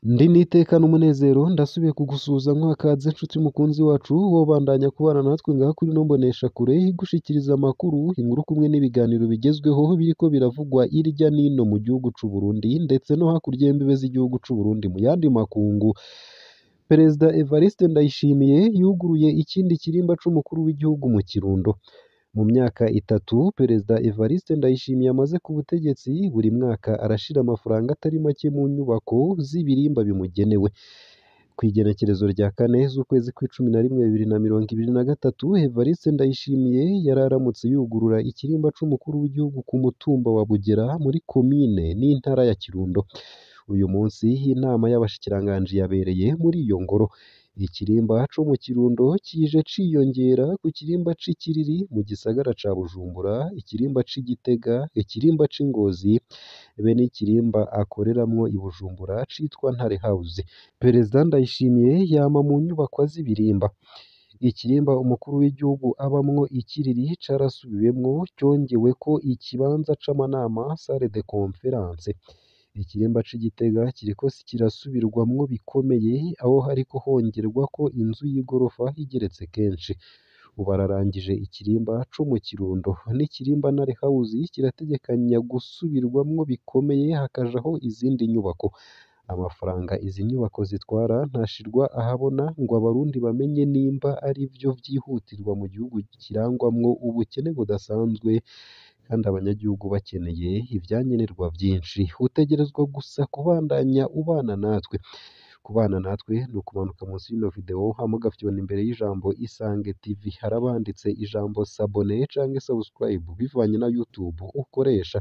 Ndi n'iteka n'umunezero ndasubiye kugusuhuza nkuha ikaze nshuti mukunzi wacu wobandanya kubana natwe ngaha kuri ino mboneshakure igushikiriza amakuru, inkuru kumwe n'ibiganiro bigezweho biriko biravugwa irya n'ino mu gihugu c'u Burundi ndetse no hakurya y'imbibe z'igihugu c'u Burundi mu yandi makungu. Perezida Evariste Ndayishimiye yuguruye ikindi kirimba c'umukuru w'igihugu mu Kirundo. Mu myaka itatu Perezida Evariste Ndayishimiye amaze ku butegetsi, buri mwaka arashira amafaranga atari make mu nyubako z'ibirimba bimugenewe. Kw'igenekerezo rya 4 z'ukwezi kw'icumi na rimwe 2023, Evariste Ndayishimiye yararamutse yugurura ikirimba c'umukuru w'igihugu ku mutumba wa Bugera muri komine n'intara ya Kirundo. Uyu munsi inama y'abashikiranganji yabereye muri iyo ngoro. Ikirimba co mu Kirundo kije ciyongera ku kirimba c'i Kiriri mu gisagara ca Bujumbura, ikirimba c'i Gitega, ikirimba c'i Ngozi be n'ikirimba akoreramwo i Bujumbura citwa Ntare House. Perezida Ndayishimiye yama mu nyubakwa z'ibirimba. Ikirimba umukuru w'igihugu abamwo i Kiriri carasubiwemwo congeweko ikibanza c'amanama "salle de conférence". Ikirimba c'i Gitega kiriko kirasubirwamwo bikomeye aho hariko hongerwako inzu y'igorofa igeretse kenshi. Ubu ararangije ikirimba co mu Kirundo n'ikirimba Ntare House kirategekanya gusubirwamwo bikomeye hakajaho izindi nyubako. Amafaranga izi nyubako zitwara ntashirwa ahabona ngo abarundi bamenye nimba arivyo vyihutirwa mu gihugu kirangwamwo ubukene budasanzwe kandi abanyagihugu bakeneye ivyankenerwa vyinshi. Utegerezwa gusa kubandanya ubana natwe. Kubana natwe ni ukumanuka munsi y'ino video hama ugafyona imbere y'ijambo Isange TV haraba handitse ijambo s'abonner canke subscribe bivanye na YouTube ukoresha.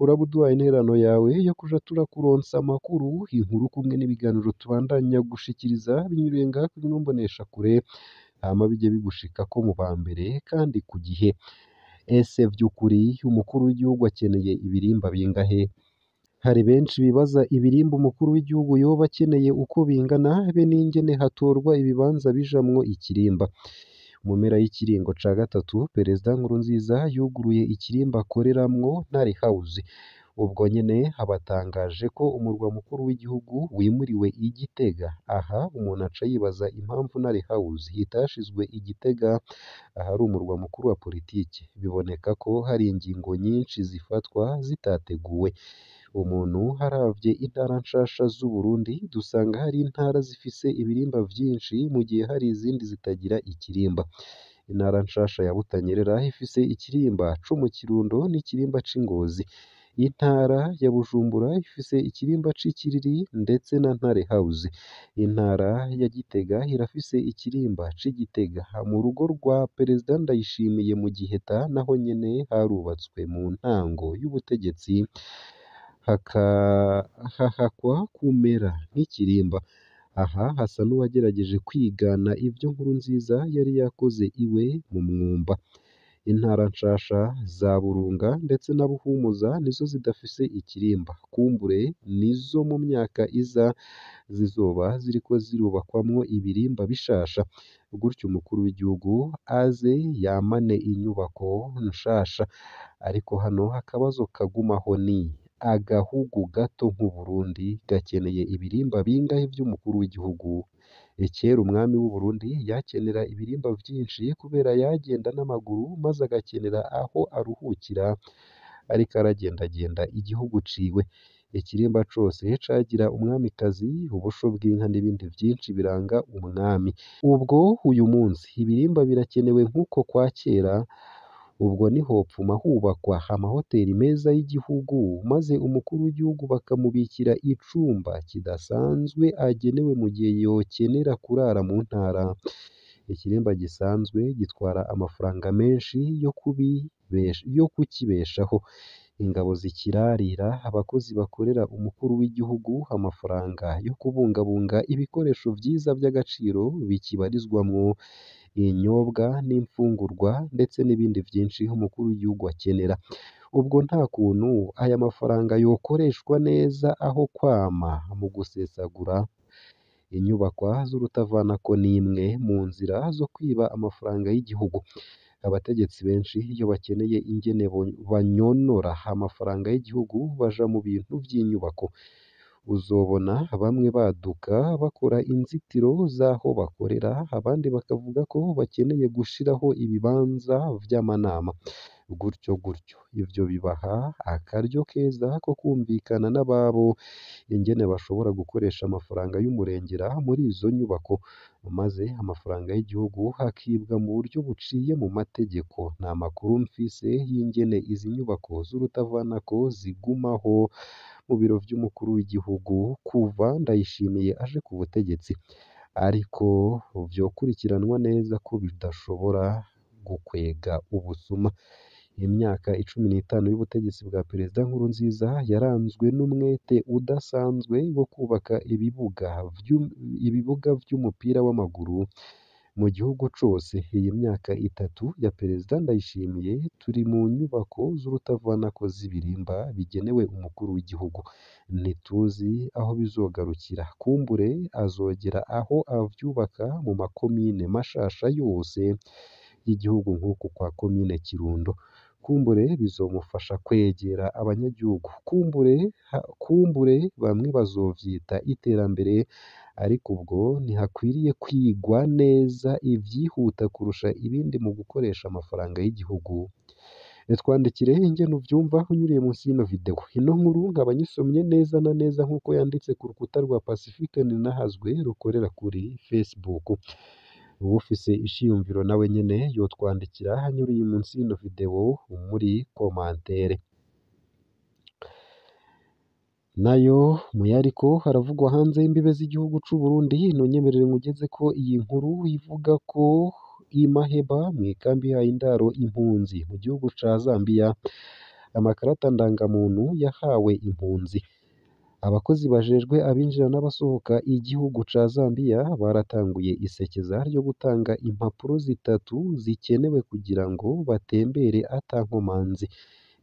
Uraba uduhaye intererano yawe yo kuja turakuronsa amakuru, inkuru kumwe n'ibiganiro tubandanya gushikiriza binyuriye ngaha kuri ino mboneshakure, hama bije bigushikako mu ba mbere kandi ku gihe. Ese vy'ukuri umukuru w'igihugu akeneye ibirimba bingahe? Hari benshi bibaza ibirimba umukuru w'igihugu yoba akeneye uko bingana be n'ingene hatorwa ibibanza bijamwo ikirimba. Mu mpera y'ikiringo ca gatatu, Perezida Nkurunziza yuguruye ikirimba akoreramwo Ntare House. Ubwo nyene abatangaje ko umurwa mukuru w'igihugu wimuriwe i Gitega. Aha umuntu aca yibaza impamvu Ntare House itashizwe i Gitega ahari umurwa mukuru wa politike. Biboneka ko hari ingingo nyinshi zifatwa zitateguwe. Umuntu aravye intara nshasha z'Uburundi dusanga hari intara zifise ibirimba vyinshi mu gihe hari izindi zitagira ikirimba. Intara nshasha ya Butanyerera ifise ikirimba co mu Kirundo n'ikirimba c'i Ngozi. Intara ya Bujumbura ifise ikirimba c'i Kiriri ndetse na Ntare House. Intara ya Gitega irafise ikirimba c'i Gitega. Mu rugo rwa Perezida Ndayishimiye mu Giheta naho nyene harubatswe mu ntango y'ubutegetsi hahakwa kumera nk'ikirimba. Aha hasa n'uwagerageje kwigana ivyo Nkurunziza yari yakoze iwe mu Mwumba. Intara nshasha za Burunga ndetse na Buhumuza nizo zidafise ikirimba. Kumbure nizo mu myaka iza zizoba ziriko zirubakwamwo ibirimba bishasha. Gutyo umukuru w'igihugu aze yamane inyubako nshasha. Ariko hano akabazo kagumaho ni agahugu gato nk'Uburundi gakeneye ibirimba bingahe vy'umukuru w'igihugu? Kera umwami w'Uburundi yakenera ibirimba vyinshi kubera yagenda n'amaguru maze agakenera aho aruhukira ariko aragendagenda igihugu ciwe. Ikirimba cose cagira umwamikazi, ubusho bw'inka n'ibindi vyinshi biranga umwami. Ubwo uyu munsi ibirimba birakenewe nk'uko kwa kera, ubwo ntihopfuma hubakwa amahoteli meza y'igihugu maze umukuru w'igihugu bakamubikira icumba kidasanzwe agenewe mu gihe yokenera kurara mu ntara. Ikirimba gisanzwe gitwara amafaranga menshi yo kukibeshaho. Ingabo zikirarira, abakozi bakorera umukuru w'igihugu, amafaranga yo kubungabunga ibikoresho vyiza vy'agaciro bikibarizwamwo, ibinyobwa n'imfungurwa ndetse n'ibindi vyinshi umukuru w'igihugu akenera. Ubwo nta kuntu aya mafaranga yokoreshwa neza aho kwama mu gusesagura. Inyubakwa z'urutavanako n'imwe mu nzira zo kwiba amafaranga y'igihugu. Abategetsi benshi iyo bakeneye ingene banyonora amafaranga y'igihugu baja mu bintu vy'inyubako. Uzobona bamwe baduka bakora inzitiro z'aho bakorera, abandi bakavuga ko bakeneye gushiraho ibibanza vy'amanama, gutyo gutyo. Ivyo bibaha akaryo keza ko kumvikana n'ababo ingene bashobora gukoresha amafaranga y'umurengera muri izo nyubako, maze amafaranga y'igihugu akibwa mu buryo buciye mu mategeko. Nta makuru mfise y'ingene izi nyubako z'urutavanako zigumaho mu biro vy'umukuru w'igihugu kuva Ndayishimiye aje ku butegetsi, ariko vyokurikiranwa neza ko bidashobora gukwega ubusuma. Imyaka 15 y'ubutegetsi bwa Perezida Nkurunziza yaranzwe n'umwete udasanzwe wo kubaka ibibuga vy'umupira w'amaguru mu gihugu cose. Iyi myaka 3 ya Perezida Ndayishimiye turi mu nyubako z'urutavanako z'ibirimba bigenewe umukuru w'igihugu. Ntituzi aho bizogarukira, kumbure azogera aho avyubaka mu makomine mashasha yose y'igihugu nk'uku kwa komine Kirundo. Kumbure bizomufasha kwegera abanyagihugu, kumbure bamwe bazovyita iterambere, ariko ubwo ntihakwiriye kwigwa neza ivyihuta kurusha ibindi mu gukoresha amafaranga y'igihugu. Twandikire ingene uvyumva unyuriye munsi y'ino video. Ino nkuru nkaba nyisomye neza na neza nk'uko yanditse ku rukuta rwa Pacifique Ninahazwe rukorera kuri Facebook. Uwufise iciyumviro nawe nyene yotwandikira anyuriye munsi y'ino video muri komantere. Nayo muyariko haravugwa hanze y'imbibe z'igihugu c'u Burundi. Nonyemerere nkugeze ko iyi nkuru ivuga ko i Maheba mw'ikambi yahaye indaro impunzi mu gihugu ca Zambia, amakarata ndangamuntu yahawe impunzi. Abakozi bajejwe abinjira n'abasohoka igihugu ca Zambia baratanguye isekeza ryo gutanga impapuro zitatu zikenewe kugira ngo batembere ata nkomanzi.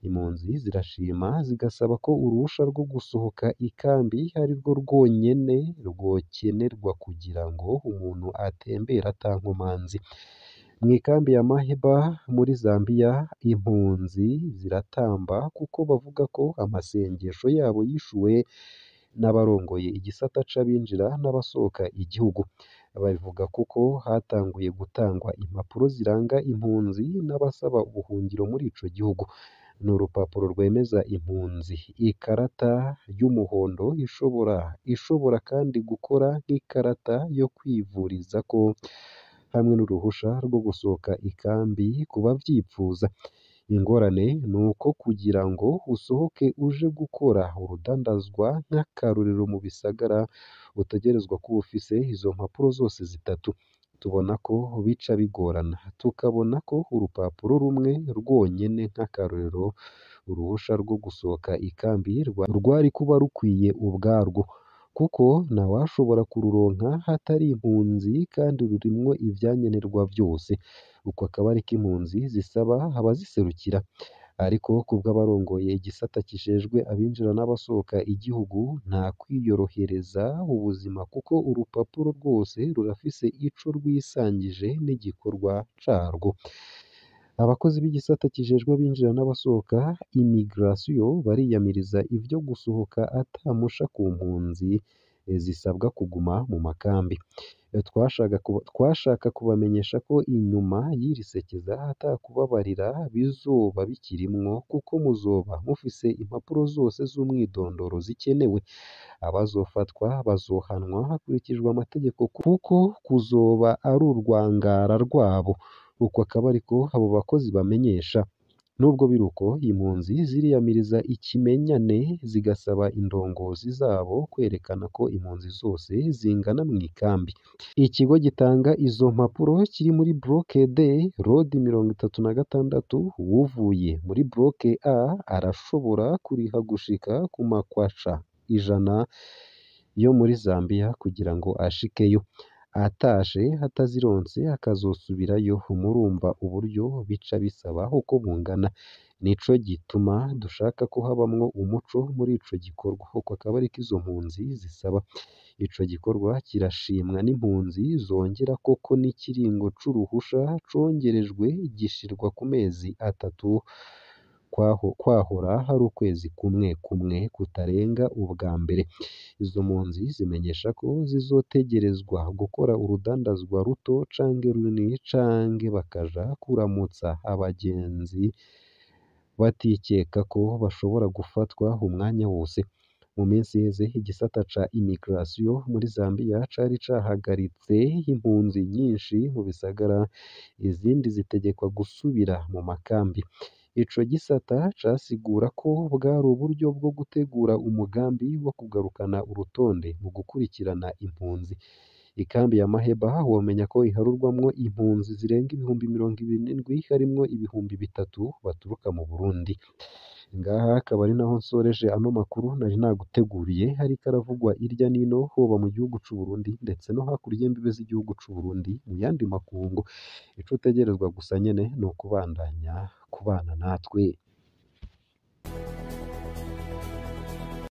Impunzi zirashima zigasaba ko uruhusha rwo gusohoka ikambi arirwo rwonyene rwokenerwa kugira ngo umuntu atembere ata nkomanzi. Mw'ikambi ya Maheba muri Zambia, impunzi ziratamba kuko bavuga ko amasengesho yabo yishuwe n'abarongoye igisata c'abinjira n'abasohoka igihugu. Babivuga kuko hatanguye gutangwa impapuro ziranga impunzi n'abasaba ubuhungiro muri ico gihugu. Ni urupapuro rwemeza impunzi, ikarata y'umuhondo ishobora kandi gukora nk'ikarata yo kwivurizako hamwe n'uruhusha rwo gusohoka ikambi ku bavyipfuza. Ingorane ni uko kugira ngo usohoke uje gukora urudandazwa nk'akarorero mu bisagara utegerezwa kuba ufise izo mpapuro zose zitatu. Tubona ko bica bigorana, tukabona ko urupapuro rumwe rwonyene nk'akarorero uruhusha rwo gusohoka ikambi rwari kuba rukwiye ubwarwo, kuko ntawashobora kururonka hatari impunzi kandi rurimwo ivyankenerwa vyose. Uko akaba ariko impunzi zisaba abaziserukira. Ariko kubw'abarongoye igisata kijejwe abinjira n'abasohoka igihugu, nta kwiyorohereza ubuzima kuko urupapuro rwose rurafise ico rwisangije n'igikorwa carwo. Abakozi b'igisata kijejwe abinjira n'abasohoka immigration bariyamiriza ivyo gusohoka ata mpusha ku mpunzi zisabwa kuguma mu makambi. Twashaka kubamenyesha ko inyuma y'iri sekeza ata kubabarira bizoba bikirimwo, kuko muzoba mufise impapuro zose z'umwidondoro zikenewe. Abazofatwa bazohanwa hakurikijwe amategeko kuko kuzoba ari urwangara rwabo. Uko akaba ariko abo bakozi bamenyesha. Nubwo biruko, impunzi ziriyamiriza ikimenyane zigasaba indongozi zabo kwerekana ko impunzi zose zingana mw'ikambi. Ikigo gitanga izo mpapuro kiri muri bloc D, road 36. Uwuvuye muri bloc A arashobora kuriha gushika ku makwaca 100 yo muri Zambia kugira ngo ashikeyo. Atashe atazironse akazosubirayo. Murumva uburyo bica bisaba uko bungana. Nico gituma dushaka ko habamwo umuco muri ico gikorwa. Uko akaba ariko izo mpunzi zisaba. Ico gikorwa kirashimwa n'impunzi zongera koko n'ikiringo c'uruhusha congerejwe gishirwa ku mezi 3 Kwahora hari ukwezi kumwe kumwe kutarenga ubwa mbere. Izo mpunzi zimenyesha ko zizotegerezwa gukora urudandazwa ruto canke runini canke bakaja kuramutsa abagenzi batikeka ko bashobora gufatwa umwanya wose. Mu minsi iheze, igisata ca immigration muri Zambia cari cahagaritse impunzi nyinshi mu bisagara, izindi zitegekwa gusubira mu makambi. Ico gisata casigura ko bwari uburyo bwo gutegura umugambi wo kugarukana urutonde mu gukurikirana impunzi. Ikambi ya Maheba womenya ko iharurwamwo impunzi zirenga 27,000, harimwo 3000 baturuka mu Burundi. Ngaha akaba ari naho nsoreje ano makuru nari naguteguriye, hariko aravugwa irya nino, hoba mu gihugu c'u Burundi ndetse no hakurya y'imbibe z'igihugu c'u Burundi mu yandi makungu. Ico utegerezwa gusa nyene ni ukubandanya kubana natwe.